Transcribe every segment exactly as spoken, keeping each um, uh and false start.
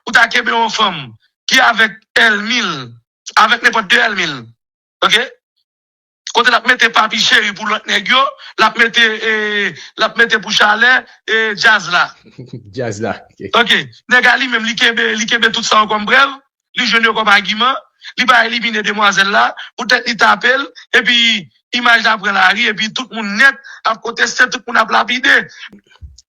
ou ta kenbe yon fanm ki avèk L mil, avèk nenpòt de L mil. Oke? Kote l ap mete papi cheri pou lòt nèg yo, l ap mete, e, l ap mete pou Chalè, e, djaz la. Djaz la. Oke, nèg la li menm, li kenbe, li kenbe tout sa yo kòm prèv, li jwenn yo kòm agiman, li pa elimine demwazèl la, poutèt li tape l, epi imaj la pran lari, epi tout moun nèt ap konteste, tout moun ap lapide.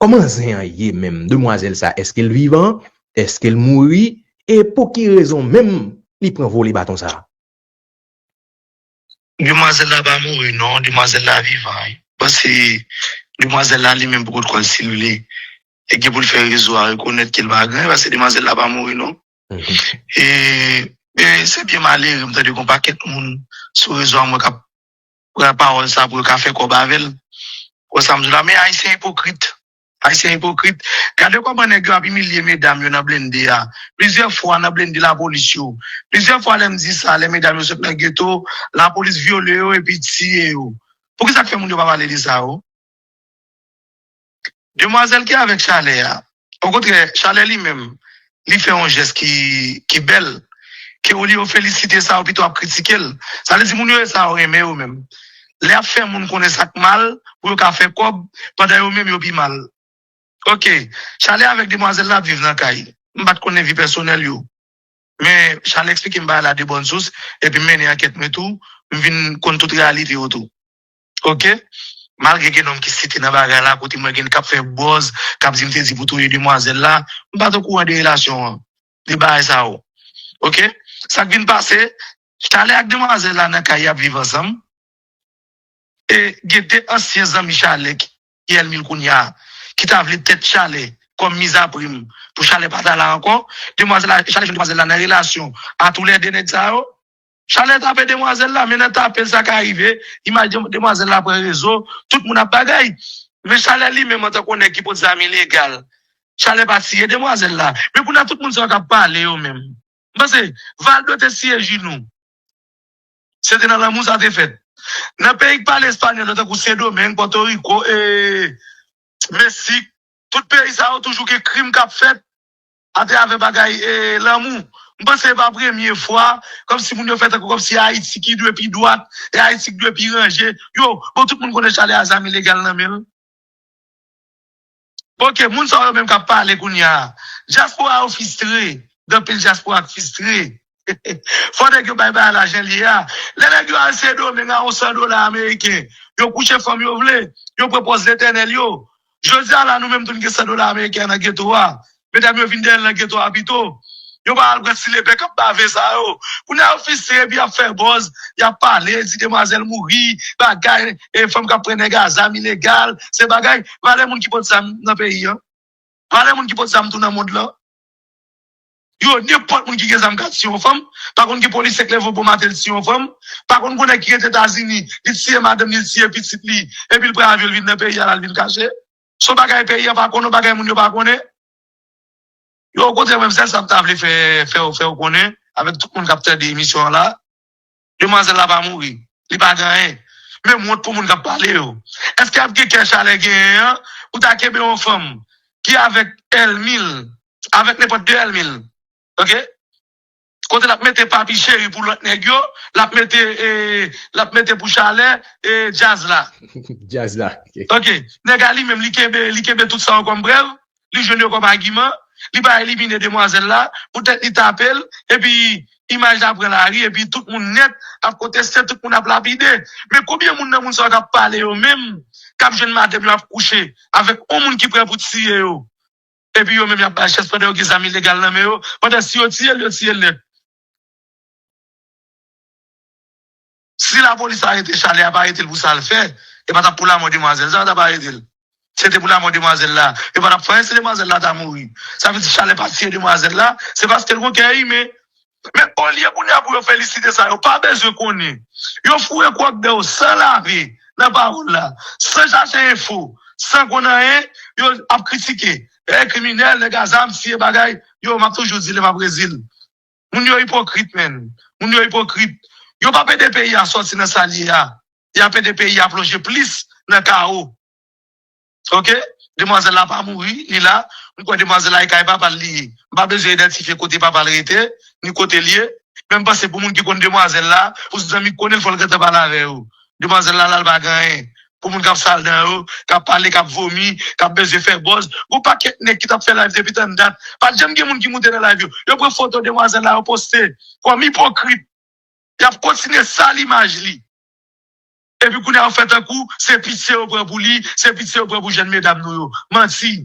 Kòman zen an ye menm? Demwazèl sa, èske l vivan? Èske l mouri? E pou ki rezon menm li pran vole baton sa? Demwazèl la pa mouri non, demwazèl la vivan wi. Paske demwazèl la li menm poko t kwè si l vle. E gen pou l fè rezo a rekonèt ke l pa gen, paske demwazèl la pa mouri non. E, e se byen malere, m tande gen yon pakèt moun sou rezo a mwen k ap pran pawòl sa pou yo ka fè kòb avè l. Ou wè sa m di w la, men Ayisyen ipokrit. Ayisyen ipokrit. Gade kòman nèg yo ap imilye medam yo nan blende a. Plizyè fwa nan blende lapolis yo. Plizyè fwa lè m di sa, lè medam yo sot nan geto, lapolis vyole yo epi tiye yo. Poukisa k fè moun yo pa pale de sa yo? Demwazèl ki avèk Chalè a. Okontrè, Chalè li menm, li fè yon jès ki, ki bèl. Ke olye yo felisite sa, yo pito ap kritike l. Sa vle di moun yo ye sa yo renmen yo menm. Lè y ap fè moun konnen sa k mal, pou yo ka fè kòb, pandan yo menm yo pi mal. Oke, Chalè avèk demwazèl la ap viv nan kay. M pa t konnen vi pèsonèl yo. Men Chalè eksplike m bagay la de bòn sous, epi m mennen ankèt mwen tou, m vin konn tout reyalite yo tou. Oke? Malgre gen nonm ki site nan bagay la, kote mwen gen k ap fè buzz, k ap di m te di pou touye demwazèl la, m pa t okouran de relasyon an, de bagay sa yo. Oke? Sa k vin pase, Chalè ak demwazèl la nan kay y ap viv ansanm. E gen de ansyen zanmi Chalè ki, ki L mil kounye a, ki ta vle tèt Chalè kòm mizaprim pou Chalè pa ta la ankò. Demwazèl la, Chalè jwenn demwazèl la nan relasyon a toulède nèg sa yo. Chalè tape demwazèl la, men nan tape l sa ka rive, imaj demwazèl la pran rezo, tout moun ap bagay. Men Chalè li menm antanke yon nèg ki pot zam ilegal, Chalè pa tiye demwazèl la. Men kounye a tout moun sa yo k ap pale yo menm. M panse Valdo te siye jinou. Se te nan lanmou sa te fèt. Nan peyi k pale espanyòl yo tankou Sendomeng, Pòtoriko, e, Meksik, tout peyi sa yo toujou gen krim k ap fèt atravè bagay e, lanmou. M panse e pa premye fwa, kòmsi moun yo fè tankou kòmsi Ayiti ki dwe pi dwat, e Ayiti ki dwe pi ranje. Yo, bon, tout moun konnen Chalè a zam ilegal nan men l. Oke, moun sa yo menm k ap pale kounye a. Dyaspora yo fistre. Gen anpil dyaspora k fistre. Fò nèg yo bay bagay la jan l ye a. Lè nèg yo al Sendomeng a yon san dola ameriken, yo kouche fanm yo vle, yo pran pòz Letènèl yo. Jodi a la, nou menm tou n gen san dola ameriken an nan geto a. Medam yo vin dèyè l nan geto a pito. Yo pa al pran ti lepè k ap bave sa yo. Kounye a yo fistre epi y ap fè buzz, y ap pale, di demwazèl mouri, bagay, e fanm k ap pran nèg a zam ilegal, se bagay. Valè moun ki pot zam nan peyi an. Valè moun ki pot zam tou nan mond lan. Yo, nenpòt moun ki gen zam ka tiye yon fanm. Pa konn gen polisye k leve yon bon maten l tiye yon fanm. Pa konn gen nèg ki rete Etazini, li tiye madanm li, li tiye pitit li, epi l pran avyon l vin nan peyi a la, l vin kache. Se yon bagay peyi an pa konnen, yon bagay moun yo pa konnen. Yo, okontrè, mwen, sèl sa m ta vle fè, fè, fè w konnen, avèk tout moun k ap tande emisyon an la, demwazèl la pa mouri. Li pa gen anyen. Men m wont pou moun k ap pale yo. Èske y ap gen kè Chalè genyen an pou ta kenbe yon fanm ki avèk L mil, avèk nenpòt de L mil? Oke? Kote l ap mete papi cheri pou lòt nèg yo, l ap mete, e, l ap mete pou Chalè, e, djaz la. Djaz la. Oke. Nèg la li menm, li kenbe, li kenbe tout sa yo kòm prèv, li jwenn yo kòm agiman, li pa elimine demwazèl la, poutèt li tape l, epi imaj la pran lari, epi tout moun nèt ap konteste, tout moun ap lapide. Men konbyen moun nan moun sa yo k ap pale yo menm, k ap jwenn madanm yo ap kouche avèk yon moun ki prè pou tiye yo? Epi yo menm y ap bay chans pandan yo gen zam ilegal nan men yo. Pandan si yo tiye l, yo tiye l nèt. Si lapolis arete Chalè, y ap arete l pou sa l fè. E pa t ap pou lanmò demwazèl sa yo t ap arete l. Si se te pou lanmò demwazèl la, yo pa t ap fè anyen si demwazèl la ta mouri. Sa vle di Chalè pa tiye demwazèl la, se paske l gon kè imen. Men olye kounye a pou yo felisite sa, yo pa bezwen konnen. Yo foure kwòk dan yo san lave nan pawòl la, san chache enfo, san konn anyen, yo ap kritike. E kriminèl, nèg a zam, tiye bagay. Yo, m ap toujou di l e m ap redi l. Moun yo ipokrit, menn. Moun yo ipokrit. Yo p ap ede peyi a sòti nan sa l ye a. Y ap ede peyi a plonje plis nan kawo. Oke? Demwazèl la pa mouri, li la. M kwè demwazèl la e kay papa l li ye. M pa bezwen idantifye kote papa l rete, ni kote l ye. Men m panse pou moun ki konn demwazèl la, pou zanmi k konnen l, fò l gentan pale avè yo. Demwazèl la la, l pa gen anyen. Pou moun k ap sal dan yo, k ap pale, k ap vomi, k ap bezwen fè buzz. Gon pakèt nèg ki t ap fè live depi tann dat. Pa t janm gen moun ki moute nan live yo. Yo pran foto demwazèl la, yo poste. Kòm ipokrit, y ap kontinye sal imaj li. Epi kounye a yo fè tankou se pitye yo pran pou li, se pitye yo pran pou jèn medam nou yo. Manti.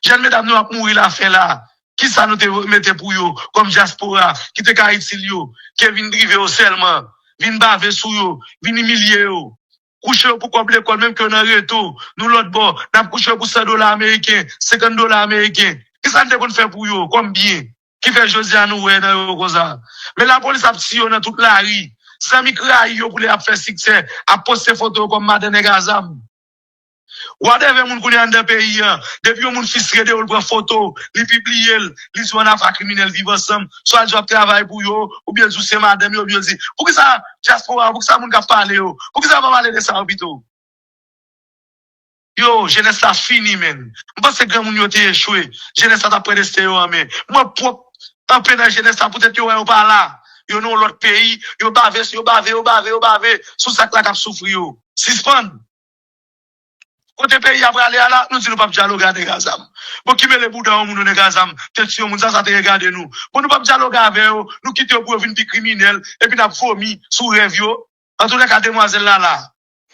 Jèn medam nou ap mouri lafen la. Kisa nou te mete pou yo kòm dyaspora ki te ka itil yo, ke vin drive yo sèlman, vin bave sou yo, vin imilye yo, kouche yo pou kòb lekòl, menm ke yo nan reto, nou lòt bò, n ap kouche yo pou san dola ameriken, senkant dola ameriken. Kisa n te konn fè pou yo kòm byen? Ki fè jodi a nou wè nan yo konsa. Men lapolis ap tiye yo nan tout lari. Zanmi k rayi yo pou lè y ap fè siksè, ap poste foto yo kòm madan nèg a zam. Whatever moun kounye a anndan peyi an, depi yon moun fistre de ou, l pran foto, li pibliye l, li di w ann afè a kriminèl Viv Ansanm, swa l di w ap travay pou yo, oubyen l di w se madanm yo, oubyen l di, poukisa dyaspora, poukisa moun k ap pale yo, poukisa yo pa pale de sa yo pito? Yo, jenès la fini, menn. M panse granmoun yo te echwe. Jenès la t ap pran desten yo an men. Mwen pwòp anpe nan jenès la, poutèt yo wè yo pa la. Yo nan yon lòt peyi, yo bave, yo bave, yo bave, yo bave sou sa k la k ap soufri yo. Sispann. Kote peyi a prale a la, nou di nou p ap dyaloge a nèg a zam. Bon, ki mele bouda yon moun yon nèg a zam, te tiye yon moun, sa, sa te regade nou. Bon, nou p ap dyaloge avè yo, nou kite yo pou yo vin pi kriminèl, epi n ap vomi sou rèv yo. Antoulèka, demwazèl la la.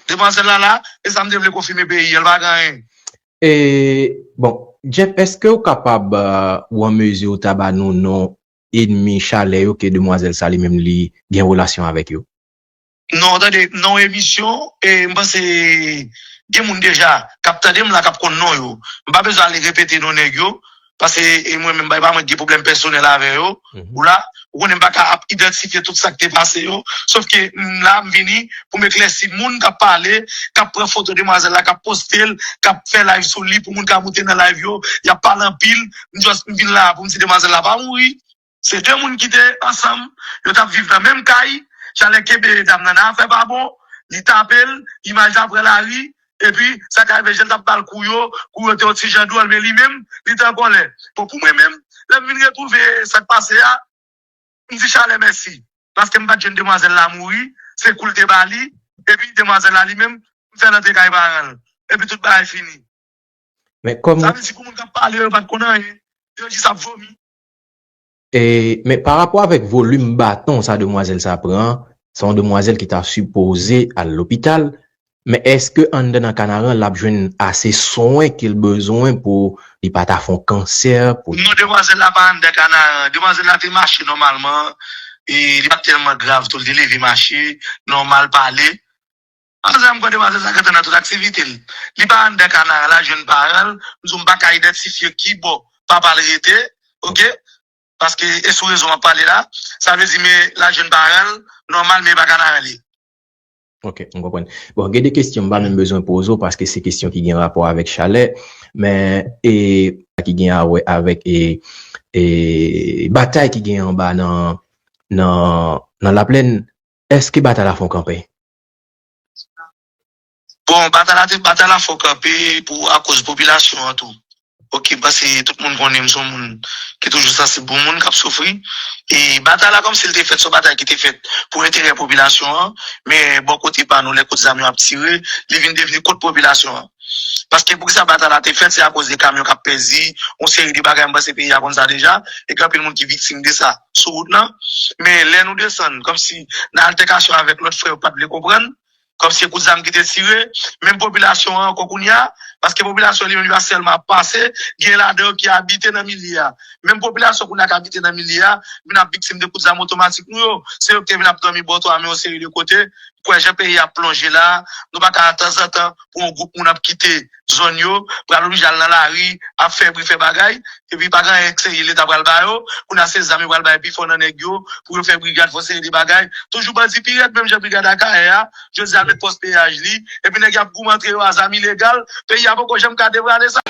Demwazèl la la, e sa m te vle konfime peyi a, l pa gen anyen. E, bon, Jeff, èske w kapab, euh, ou an mezi ou ta ba nou non enmi Chalè yo ke demwazèl sa li menm li gen relasyon avèk yo? Non, tande, non emisyon, e m panse gen moun deja k ap tande m la k ap konn non yo. M pa bezwen ale repete non nèg yo, paske e mwen menm, e pa mwen ki gen pwoblèm pèsonèl avè yo. Ou la, ou konnen m pa ka ap idantifye tout sa k te pase yo. Sòf ke m la, m vini pou m eklèsi moun k ap pale, k ap pran foto demwazèl la, k ap poste l, k ap fè live sou li pou moun ka moute nan live yo, y ap pale anpil. M just, m vin la pou m di demwazèl la pa mouri. Se de moun ki te ansanm, yo t ap viv nan menm kay, Chalè kenbe dam nan nan afè pa bon, li tape l, imaj la pran lari, epi sa k rive, jan l t ap ba l kou yo, kou yo te yon ti jan dwòl, men li menm, li te an kòlè. Bon, pou mwen menm, lè m vin retwouve sa k pase a, m di Chalè mèsi, paske m pa t jwenn demwazèl la mouri, se kou l te ba li, epi demwazèl la li menm, m fè l antre kay paran l, epi tout bagay fini. Men kòm. Sa vle di pou moun k ap pale yo, yo pa t konn anyen. Yo jis ap vomi. E, men pa rapò avèk volim baton sa demwazèl sa pran, se yon demwazèl ki ta sipoze al lopital, men èske anndan nan Kanaran l ap jwenn ase swen ke l bezwen pou li pa ta fè yon kansè pou. Non, demwazèl la pa anndan Kanaran. Demwazèl la te mache nòmalman. E li pa t tèlman grav tou, li te leve mache, nòmal pale. Ansanm, m kwè demwazèl sa gentan nan tout aktivite l. Li pa anndan Kanaran, l al jwenn paran l. M di w, m pa ka idantifye ki bò papa l rete, oke? Paske e sou rezo m ap pale la. Sa vle di, men l al jwenn paran l, nòmal, men e pa Kanaran li ye. Ok, m konprann. Bon, gen de kesyon m pa menm bezwen poze w, paske se kesyon ki gen rapò avèk Chalè, men e ki gen a wè avèk e, e batay ki gen anba nan, nan, nan Laplèn, èske batay la fè yon kanpe? Bon, batay la te, batay la fè w kanpe pou akoz popilasyon an tou. Ok, paske tout moun konnen m se yon moun ki toujou sansib pou moun k ap soufri. E batay la kòmsi l te fèt, se yon batay ki te fèt pou enterè popilasyon an, men bò kote pa nou, lè kout zam yo ap tire, li vin devni kont popilasyon an. Paske poukisa batay la te fèt, se akoz de kamyon k ap pèdi, yon seri de bagay, m panse peyi a konn sa deja, e gen anpil moun ki viktim de sa sou wout lan. Men lè nou desann, kòmsi nan altèkasyon avèk lòt frè yo pa t vle konprann, kòmsi se kout zam ki te tire, menm popilasyon an ankò kounye a, paske popilasyon li menm li pa sèlman ap pase, gen ladan yo ki abite nan milye a. Menm popilasyon kounye a k abite nan milye a, vin ap viktim de kout zam otomatik nou yo. Se yo ki te vin ap dòmi bò twa men yon seri de kote. Kwè jan peyi a ap plonje la, nou pa ka tanzantan pou yon gwoup moun ap kite zòn yo, pral oblije al nan lari, ap fè bri, fè bagay, epi pa gen anyen k serye Leta pral ba yo, kounye a se zam yo pral bay pi fò nan nèg yo, pou yo fè brigad, fè yon seri de bagay. Toujou bandi pi rèd, menm jan brigad Akayè a, jodi a l met pòs peyaj li, epi nèg y ap goumen antre yo a zam ilegal, peyi a poko janm ka deplase sa.